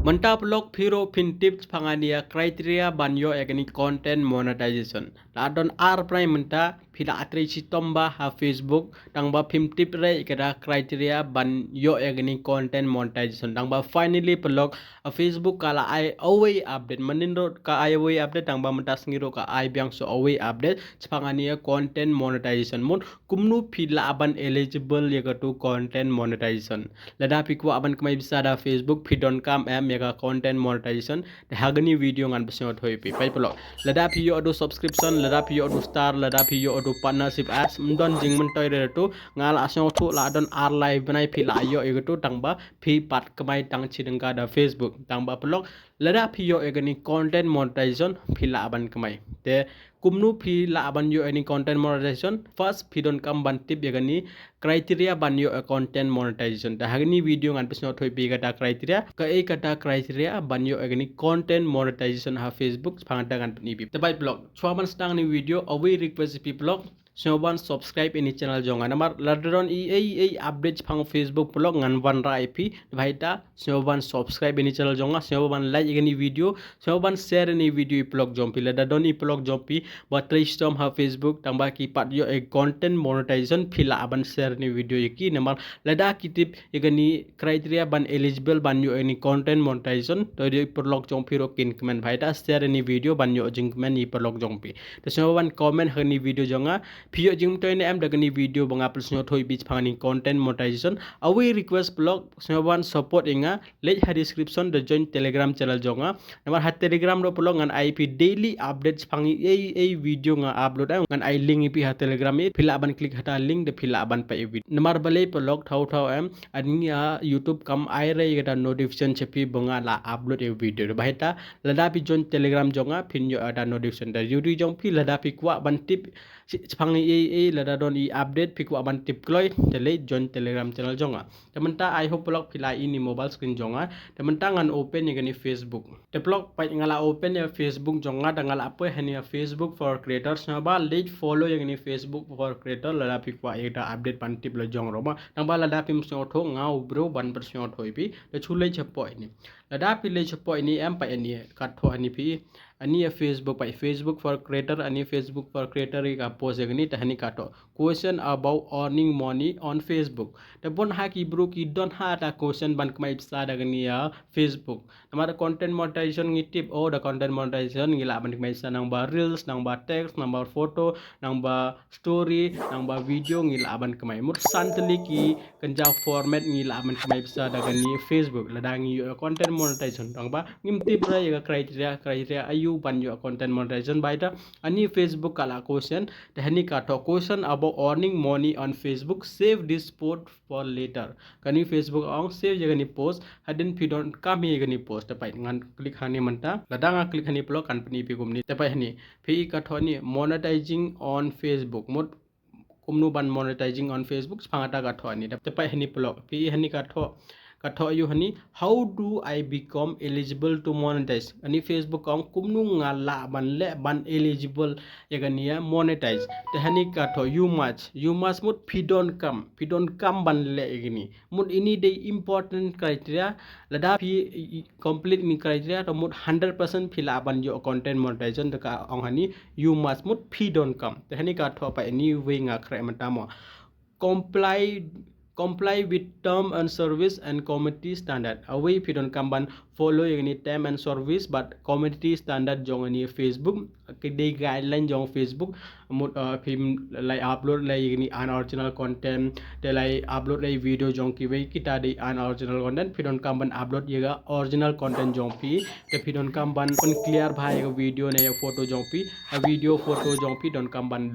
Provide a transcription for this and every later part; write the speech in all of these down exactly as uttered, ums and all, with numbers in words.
Mynta paralok phi ruh phin tip shaphang ïa criteria ban ïoh ïa kane content monetization. La don ar bnai mynta phi la trei shitom bha ha Facebook, tang ba phim tip re ïa ka criteria ban ïoh ïa kane content monetization. Tang ba finally paralok, a Facebook ka la ai awei update. Mynnin ruh ka ai awei update, tang ba mynta sngi ruh ka ai biang sa awei update shaphang ïa content monetization. Mut kumno phi lah ban eligible ïa katu content monetization. Lada phi kwah ban kamai pisa da Facebook, phi donkam em ïa ka content monetization, te ha kane video ngan pynsngewthuh ïa phi. Peit paralok, lada phi ïoh ïa tu subscription, lada phi ïoh ïa tu star, lada phi ïoh ïa tu partnership ads, ym don jingmyntoi re tu. Nga la sngewthuh la don ar lai bnai phi la ïoh ïa katu, tang ba phi pat kamai tang shi tyngka da Facebook. Tang ba paralok, lada phi ïoh ïa kane content monetization phi lah ban kamai. Te kumno phi lah ban ïoh ïa kane content monetization? First, phi donkam ban tip ïa kane criteria ban ïoh ïa content monetization. Te ha kane video ngan pynsngewthuh ïa phi kata criteria, kaei kata criteria ban ïoh ïa kane content monetization ha Facebook, shaphang kata ngan pyni ïa phi. Te peit paralok, shuwa ban sdang ïa kane video, awei request ïa phi paralok, sngewbha ban subscribe ïa kane channel jong nga. Namar lada don ei ei ei update shaphang Facebook paralok ngan wanrah ïa phi. Te peit, sngewbha ban subscribe ïa kane channel jong nga, sngewbha ban like ïa kane video, sngewbha ban share ïa kane video ïa i paralok jong phi. Lada don i paralok jong phi ba trei shitom ha Facebook, tang ba ki pat ïoh ïa content monetization, phi lah ban share ïa kane video ïa ki. Namar lada ki tip ïa kane criteria ban eligible ban ïoh ïa kane content monetization, to i paralok jong phi ruh kin kmen. Peit, share ïa kane video ban ïoh jingkmen i paralok jong phi. Te sngewbha ban comment ha kane video jong nga, phi ïoh jingmyntoi ne em da kane video ba nga pynsngewthuh ïa phi shaphang kane content monetization. Awei request paralok, sngewbha ban support ïa nga, leit ha description da join Telegram channel jong nga. Namar ha Telegram ruh paralok ngan ai ïa phi daily update shaphang ei ei video nga upload, eh. Ngan ai link ïa phi ha Telegram, eh. Phi lah ban click ha kata link, te phi lah ban peit ïa video. Namar balei paralok, thaw thaw em, ha kane ïa YouTube kam ai re ïa kata notification sha phi ba nga la upload ïa video. Te peit, lada phi join Telegram jong nga phin ïoh ïa kata notification. Te ïa u dei jong phi, lada phi kwah ban tip shi-, shaphang ei ei, lada don i update phi kwah ban tip kloi, te leit join Telegram channel jong nga. Te mynta I hope paralok phi la i ha kane mobile screen jong nga. Te mynta ngan open ïa kane Facebook. Te paralok, peit nga la open ïa Facebook jong nga, te nga la poi ha kane Facebook for Creator. Sngewbha leit follow ïa kane Facebook for Creator lada phi kwah ïa kata update ban tip la jong ruh ma. Tang ba lada phim sngewthuh nga u bro ban pynsngewthuh ïa phi. Te shu leit shapoh ïa kane. Lada phi leit shapoh ïa kane em, peit ïa kane ka thoh ha kane phi. Ha kane ïa Facebook, peit Facebook for Creator, ha kane Facebook for Creator ïa ka post ïa kane, te ha kane ka thoh, question about earning money on Facebook. Te bun ha ki bru ki don ha kata question ban kamai pisa da kane ïa Facebook. Namar content monetization ngi tip, oh, da content monetization ngi lah ban kamai pisa nang ba reels, nang ba text, nang ba photo, nang ba story, nang ba video ngi lah ban kamai. Mut san tylli ki kynja format ngi lah ban kamai pisa da kane Facebook. Lada ngi ïoh content monetization, tang ba ngim tip re ïa ka criteria, criteria aïu ban ïoh content monetization. Peit, ha kane Facebook ka la question, te ha kane ka thoh, question about earning money on Facebook, save this post for later. Kane Facebook ong save ïa kane post, hadien phi donkam ïa kane post. Te peit ngan click ha kane mynta. Lada nga click ha kane paralok kan pyni ïa phi kumne. Te peit ha kane phi ka thoh ne monetizing on Facebook. Mut kumno ban monetizing on Facebook, shaphang kata ka thoh ha kane. Te peit ha kane paralok, phi ha kane ka thoh, ka thoh aïu ha kane, how do I become eligible to monetize? Ha kane Facebook ka ong kumno nga lah ban leh ban eligible ïa kane ïa monetize. Te ha kane ka thoh, you must, you must mut phi donkam, phi donkam ban leh ïa kane. Mut ine i dei important criteria, lada phi i, i, complete ine i criteria, te mut hundred percent phi lah ban ïoh content monetization. Te ka ong ha kane, you must mut phi donkam. Te ha kane ka thoh, peit ine iwei nga khreh mynta mo. Comply, comply with term and service and community standard. Awei phi donkam ban follow ïa kine term and service bad community standard jong ine Facebook. Ki dei guideline jong Facebook. Mut, uh, phim lah upload lah ïa kine unoriginal content, te lah upload lah video jong kiwei, kita dei unoriginal content. Phi donkam ban upload ïa ka original content jong phi. Te phi donkam ban pynclear bha ïa ka video ne ïa photo jong phi. A video photo jong phi donkam ban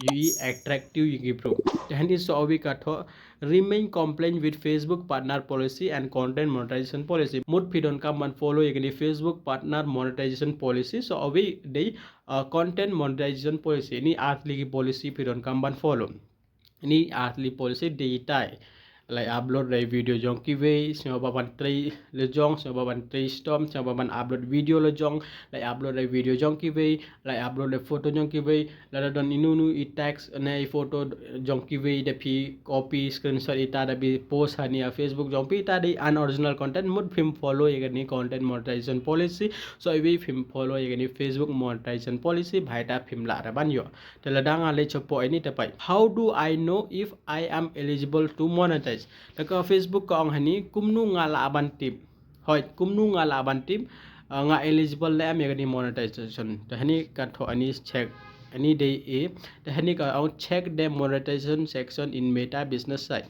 ïohi attractive ïa ki bru. Te hangne sa uwei ka thoh, remain compliant with Facebook partner policy and content monetization policy. Mut phi donkam ban follow ïa kine Facebook partner monetization policy. Sa uwei dei, uh, content monetization policy. Ine ar tylli ki policy phi donkam ban follow. Ine ar tylli policy dei itai. Lai upload da video jong kiwei, sngewbha ban trei lajong, sngewbha ban trei stom, sngewbha ban upload video lajong, lai upload da video jong kiwei, lai upload da photo jong kiwei, lada don inu inu i text ne i photo jong kiwei da phi copy screenshot ita da phi post hani ha Facebook jong phi, ita dei unoriginal content, mut phim follow ïa kani content monetization policy. So iwei phim follow ïa kani Facebook monetization policy, bha ita phim lah da ban ïoh. Te lada nga leit shapoh ini te peit, how do I know if I am eligible to monetize? Te ka Facebook ka ong hani, kumno nga lah ban tip? Hoi, kumno nga lah ban tip, ah, nga eligible ne em ïa kani monetization? Te hani ka thoh ani check, ani dei A. Te hani ka ong check the monetization section in Meta business site.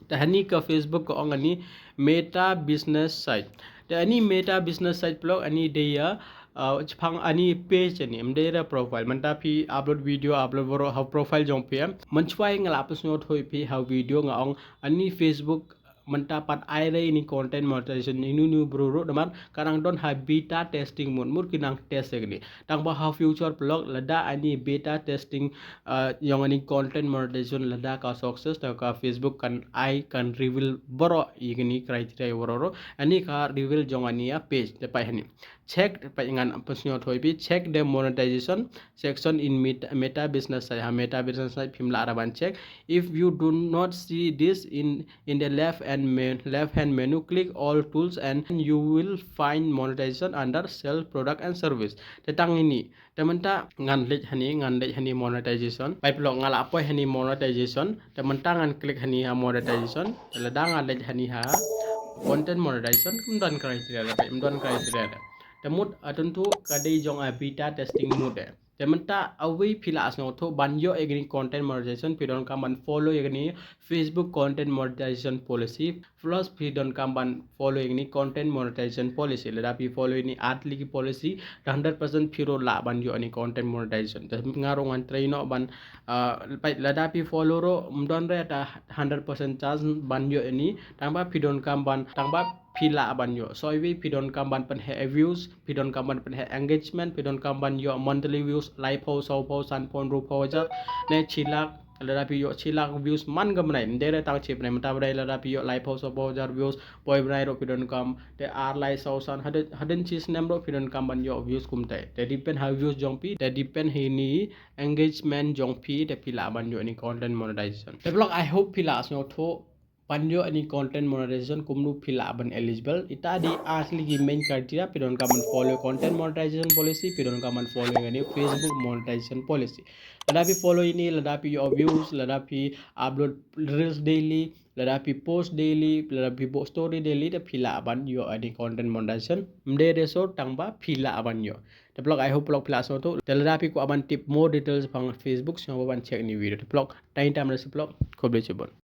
Te hani ka Facebook ka ong ani Meta business site. Te ani Meta business site paralok ani dei ïa, uh, chapang ani page ani, em dei ïa profile. Mynta phi upload video, upload baroh ha profile jong phi em. Mynshwa nga la pynsngewthuh ïa phi ha video nga ong ani Facebook mynta pat ai re ini content monetization inu inu baroh ruh, namar ka dang don ha beta testing mode, mut ki nang test ïa kani. Tang ba ha future paralok lada ani beta testing, uh, jong ani content monetization lada ka success, te ka Facebook kan ai, kan reveal baroh ïa kani criteria baroh ruh. Ani ka reveal jong ani ïa page, te peit hani. Check, te peit ngan pynsngewthuh ïa phi, check the monetization section in Meta, Meta business site. Ha Meta business site phim lah da ban check. If you do not see this in, in the left hand men-, left hand menu, click all tools and you will find monetization under sell product and service. Te tang ini. Te mynta ngan leit hani, ngan leit hani monetization. Peit paralok, nga la poi hani monetization. Te mynta ngan click hani ha monetization. Te lada nga leit hani ha content monetization, ym don criteria lada, ym don criteria lada. Te mut, ah, tang tu ka dei jong, ah, beta testing mode. Te mynta awei phi la sngewthuh ban ïoh ïa kani content monetization, phi donkam ban follow ïa kani Facebook content monetization policy. Plus phi donkam ban follow ïa kani content monetization policy. Lada phi follow ïa kani ar tylli ki policy, te hundred percent phi ruh lah ban ïoh ïa kani content monetization. Te nga ruh ngan trei noh ban, ah, peit lada phi follow ruh ym don re ta hundred percent chance ban ïoh ïa kani. Tang ba phi donkam ban, tang ba phi lah ban ïoh. So iwei phi donkam ban pynheh views, phi donkam ban pynheh engagement, phi donkam ban ïoh monthly views laiphew, sawphew, sanphew, hynriewphew hajar ne shi lak. Lada phi ïoh shi lak views man ka bnai, ym dei re tang shi bnai, mynta bnai lada phi ïoh laiphew, sawphew hajar views, poi bnai ruh phi donkam, te ar, lai, saw, san, hadien, hadien shi snem ruh phi donkam ban ïoh views kumta. Te depend ha views jong phi, te depend ha ini engagement jong phi, te phi lah ban ïoh ini content monetization. Te paralok, I hope phi la sngewthuh ban ïoh ini content monetization kumno phi lah ban eligible. Ita dei ar tylli ki main criteria, phi donkam ban follow content monetization policy, phi donkam ban follow ïa kani Facebook monetization policy. Lada phi follow ini, lada phi ïoh views, lada phi upload reels daily, lada phi post daily, lada phi post story daily, te phi lah ban ïoh ini content monetization. Ym dei re sor, tang ba phi lah ban ïoh. Te paralok, I hope paralok phi la sngewthuh. Te lada phi kwah ban tip more details shaphang Facebook, sngewbha ban check ini video. Te paralok, tang ita mynta shi paralok, khublei shibun.